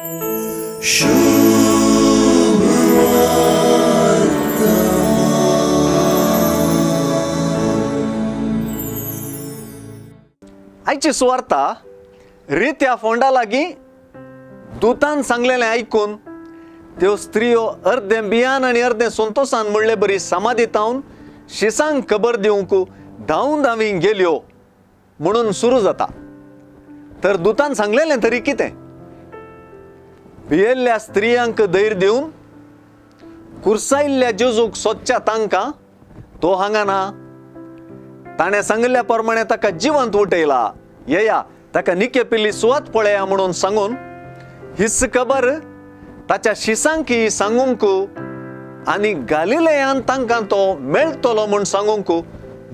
आयची सुवार्ता रित्या फोंडा लागीं दुतान सांगलेलें आयकून त्यो स्त्रियो अर्दें बियान आनी अर्दें संतोसान म्हणले बरी समाधी तावन शिसांक खबर दिवंक धांवन धांवी गेल्यो म्हणून सुरू जाता. तर दुतान सांगलेलें तरी कितें? भियेल्ल्या स्त्रियांक धैर्य दिवन कुर्सायल्ल्या जेजूक सोदच्या तांकां तो हांगा ना, ताणें सांगिल्ल्या प्रमाणे ताका जिवंत उठयला, येया ताका निके पिल्ली सुवात पळया म्हणून सांगून हीच खबर ताच्या शिसांकी सांगूंक आनी गालिलेयान तांकां तो मेळटलो म्हूण सांगूंक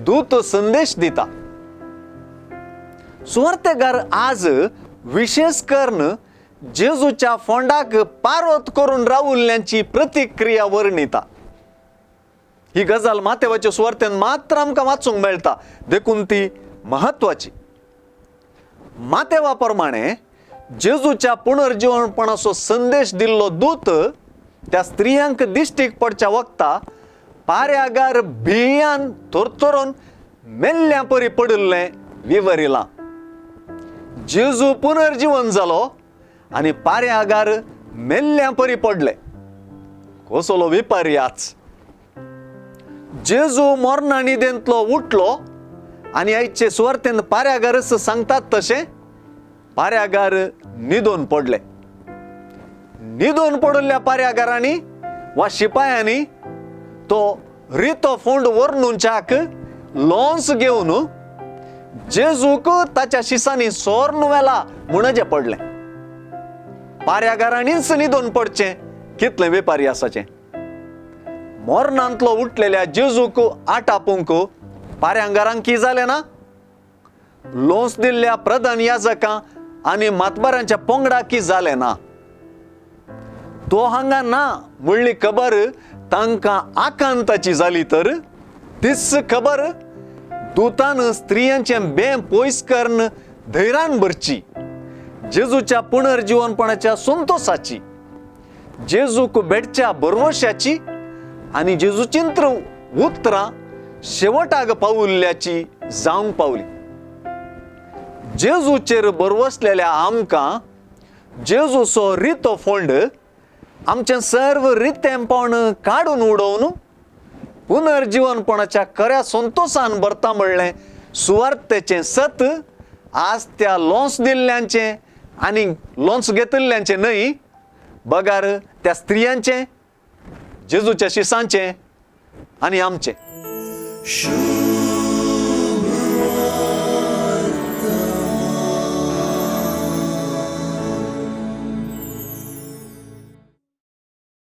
दूत संदेश दिता. सुवार्तेगार आज विशेश करून जेजूच्या फोंडाक पारोत करून रावुल्ल्यांची प्रतिक्रिया वर्णिता. ही गजाल मातेवाच्या सुवार्तेन मात्र आमकां वाचूंक मेळटा, देखून ती म्हत्वाची. मातेवा प्रमाणे जेजूच्या पुनर्जीवनपणाचो संदेश दिल्लो दूत त्या स्त्रियांक दिश्टीक पडच्या वखता पाऱ्यागार भियान थोरथोरून मेल्ल्या परी पडिल्लें विवरिलां. जेजू पुनर्जीवन जालो आनी पाऱ्यागार मेल्ल्या परी पडले. कसलो विपर्याच! जेजू मरणा न्हिदेंतलो उठलो आनी आयचे सुवार्तेन पाऱ्यागारच सांगतात तशें पाऱ्यागार न्हिदून पडले. न्हिदून पडिल्ल्या पाऱ्यागारांनी वा शिपायांनी तो रितो फोंड व्हरनुच्याक लोन्स घेवन जेजूक ताच्या शिसांनी सोर्न व्हेला म्हणजें पडलें. पाऱ्यागारांनीच न्हिदून पडचें कितलें वेपारी आसाचें. मरणांतलो उठलेल्या जेजूक आटापूंक पाऱ्यांगारांक की जालें ना? लोन्स दिल्ल्या प्रधान याजकां आनी मातबारांच्या पोंगडा की जालें ना? तो हांगा ना म्हणली खबर तांकां आकांताची जाली तर तीच खबर दुतान स्त्रियांचें बें पयस करून धैर्यान भरची, जेजूच्या पुनर्जीवनपणाच्या संतोसाची, जेजूक भेटच्या भरवशाची आनी जेजूचिंत्र उतरां शेवटाक पावुल्ल्याची जावंक पावली. जेजूचेर भरवसलेल्या आमकां जेजूचो रितो फोंड आमचें सर्व रितेंपण काडून उडोवन पुनर्जीवनपणाच्या खऱ्या संतोसान भरता म्हणलें सुवार्तेचें सत आज त्या लोन्स दिल्ल्यांचें आनी लोन्स घेतिल्ल्यांचें न्हय, बगार त्या स्त्रियांचें, जेजूच्या शिसांचें आनी आमचें.